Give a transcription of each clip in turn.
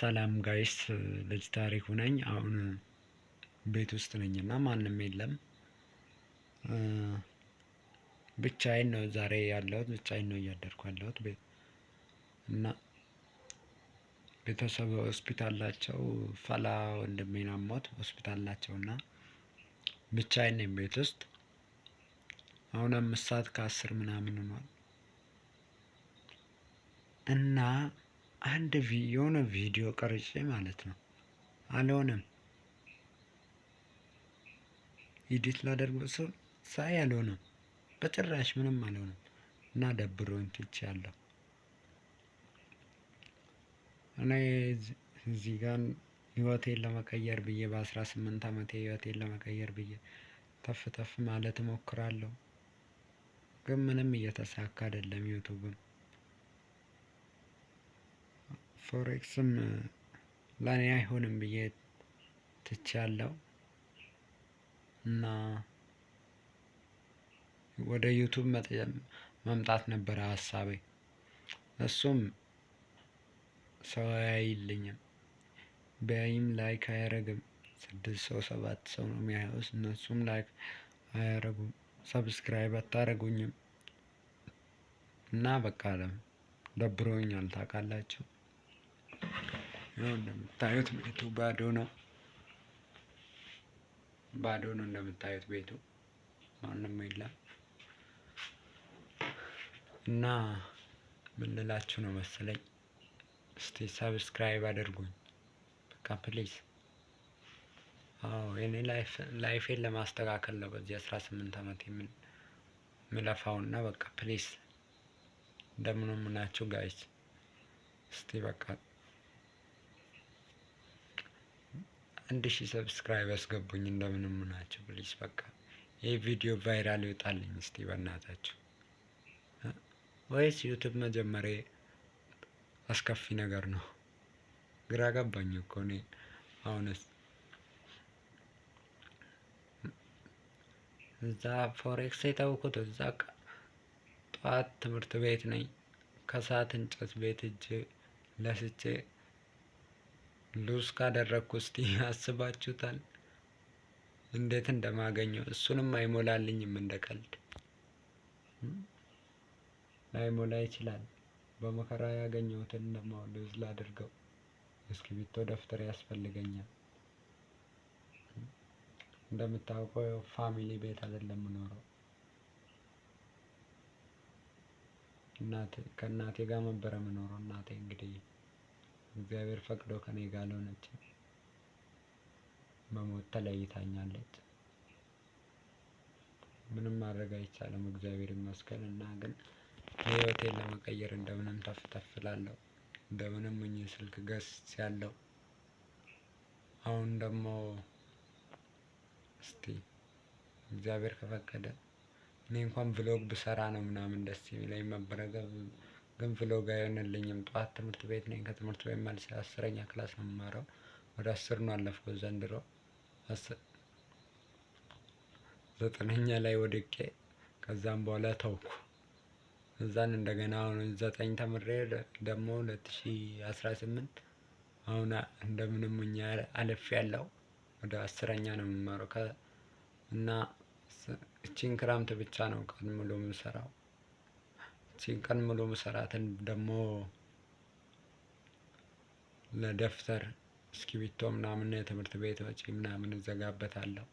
ሰላም guys፣ ልጅ ታሪኩ ነኝ። አሁን ቤት ውስጥ ነኝ እና ማንም የለም። ብቻዬን ነው ዛሬ ያለሁት፣ ብቻዬን ነው እያደርኩ ያለሁት ቤት እና ቤተሰብ ሆስፒታል ናቸው። ፈላ ወንድሜን አሞት ሆስፒታል ናቸው እና ብቻዬን ነኝ ቤት ውስጥ። አሁን 5:10 ምናምን ሆኗል እና አንድ የሆነ ቪዲዮ ቀርጬ ማለት ነው አልሆነም። Edit ላደርግ ሰው ሳይ አልሆነም፣ በጭራሽ ምንም አልሆነም እና ደብሮኝ ትቼያለሁ። እኔ እዚህ ጋር ህይወቴን ለመቀየር ብዬ በ18 አመቴ ህይወቴን ለመቀየር ብዬ ተፍ ተፍ ማለት እሞክራለሁ፣ ግን ምንም እየተሳካ አይደለም። ዩቱብም forex ም ለእኔ አይሆንም ብዬ ትቼያለሁ እና ወደ ዩቱብ መምጣት ነበረ ሀሳቤ። እሱም ሰው አያይልኝም፣ ቢያይም like አያረግም። 6 ሰው 7 ሰው ነው የሚያየው፣ እነሱም like አያረጉም፣ subscribe አታረጉኝም እና በቃ ደብሮኛል ታውቃላችሁ። ይኸው እንደምታዩት ቤቱ ባዶ ነው፣ ባዶ ነው እንደምታዩት ቤቱ ማንም የለም። እና ምን ልላችሁ ነው መሰለኝ፣ እስቲ subscribe አድርጉኝ በቃ please። አዎ የኔ life ኤን ለማስተካከል ነው በዚህ 18 አመት የምለፋውና በቃ please እንደምንም ናችሁ guys። እስቲ በቃ 1000 subscribe አስገቡኝ። እንደምንም ናችሁ please። በቃ ይህ ቪዲዮ viral ይወጣልኝ እስቲ በእናታችሁ። ወይስ ዩቱብ መጀመሪያ አስከፊ ነገር ነው? ግራ ገባኝ እኮ እኔ አሁንስ። እዛ forex የተውኩት እዛ ጠዋት ትምህርት ቤት ነኝ፣ ከሰዓት እንጨት ቤት እጅ ለስቼ lose ካደረግኩ እስቲ አስባችሁታል እንዴት እንደማገኘው? እሱንም አይሞላልኝም፣ እንደ ቀልድ ላይሞላ ይችላል። በመከራ ያገኘሁትን ደግሞ lose ላድርገው። እስክሪብቶ ደብተር ያስፈልገኛል። እንደምታውቀው family ቤት አይደለም የምኖረው። እናቴ ከእናቴ ጋር ነበረ የምኖረው። እናቴ እንግዲህ እግዚአብሔር ፈቅዶ ከኔ ጋር አልሆነችም፣ በሞት ተለይታኛለች። ምንም ማድረግ አይቻልም፣ እግዚአብሔር ይመስገን። እና ግን ህይወቴን ለመቀየር እንደምንም ተፍ ተፍ እላለሁ። እንደምንም ሆኜ ስልክ ገዝቻለሁ። አሁን ደግሞ እስቲ እግዚአብሔር ከፈቀደ እኔ እንኳን vlog ብሰራ ነው ምናምን ደስ የሚለኝ ነበረ፣ ግን vlog አይሆንልኝም። ጠዋት ትምህርት ቤት ነኝ። ከትምህርት ቤት መልስ 10ኛ class ነው የምማረው። ወደ 10 ነው አለፍኩት ዘንድሮ። 9ኛ ላይ ወድቄ ከዛም በኋላ ተውኩ። እዛን እንደገና አሁን 9 ተምሬ ደግሞ 2018 አሁን እንደምንም ሆኜ አልፌያለሁ። ወደ 10ኛ ነው የምማረው እና እቺን ክረምት ብቻ ነው ቀን ሙሉ የምሰራው። እቺን ቀን ሙሉ የምሰራትን ደግሞ ለደብተር እስክሪብቶ ምናምን የትምህርት ቤት ወጪ ምናምን እዘጋበታለሁ።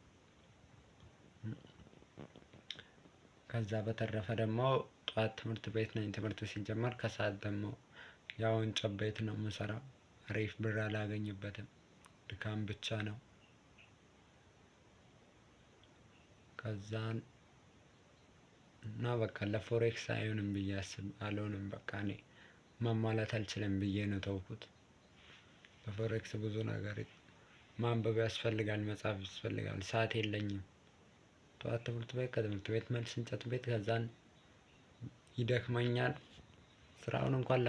ከዛ በተረፈ ደግሞ ጠዋት ትምህርት ቤት ነኝ። ትምህርት ሲጀመር ከሰዓት ደግሞ ያው እንጨት ቤት ነው የምሰራው። አሪፍ ብር አላገኝበትም፣ ድካም ብቻ ነው። ከዛን እና በቃ ለ forex አይሆንም ብዬ አስብ አልሆንም በቃ እኔ ማሟላት አልችልም ብዬ ነው ተውኩት። ለ forex ብዙ ነገር ማንበብ ያስፈልጋል፣ መጻፍ ያስፈልጋል። ሰዓት የለኝም። ጠዋት ትምህርት ቤት፣ ከትምህርት ቤት መልስ እንጨት ቤት፣ ከዛን ይደክመኛል። ስራውን እንኳን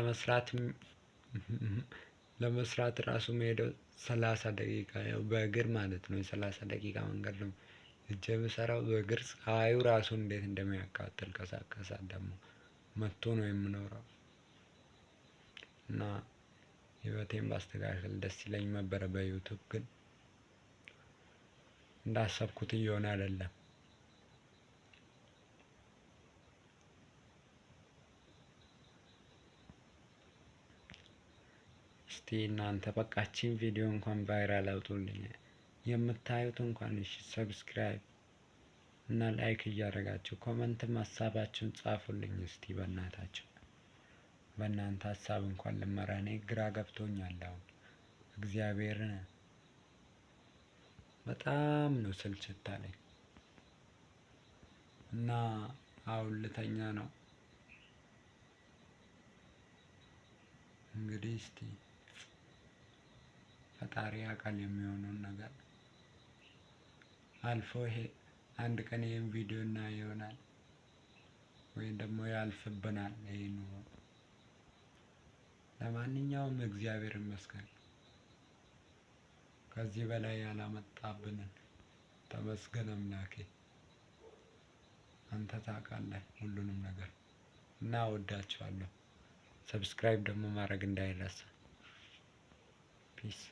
ለመስራት ራሱ መሄደው 30 ደቂቃ ያው በእግር ማለት ነው። የ30 ደቂቃ መንገድ ነው እጄ የምሰራው በእግር። ፀሐዩ ራሱ እንዴት እንደሚያቃጥል ከሰዓት ከሰዓት ደግሞ መጥቶ ነው የምኖረው። እና ህይወቴን ባስተካከል ደስ ይለኝ ነበረ። በ YouTube ግን እንዳሰብኩት እየሆነ አይደለም። እስቲ እናንተ በቃችን ቪዲዮ እንኳን viral አውጡልኝ የምታዩት እንኳን እሺ፣ subscribe እና like እያደረጋችሁ comment ም ሀሳባችሁን ጻፉልኝ እስቲ በእናታችሁ። በእናንተ ሀሳብ እንኳን ልመራ እኔ ግራ ገብቶኛል። አሁን እግዚአብሔርን በጣም ነው ስልችት አለኝ እና አሁን ልተኛ ነው እንግዲህ። እስቲ ፈጣሪ ያውቃል የሚሆነውን ነገር። አልፎ ይሄ አንድ ቀን ይህን ቪዲዮ እና ይሆናል ወይም ደግሞ ያልፍብናል ይሄ ኑሮ። ለማንኛውም እግዚአብሔር ይመስገን ከዚህ በላይ ያላመጣብንን፣ ተመስገን አምላኬ። አንተ ታውቃለህ ሁሉንም ነገር እና እወዳችኋለሁ። Subscribe ደግሞ ማድረግ እንዳይረሳ። Peace።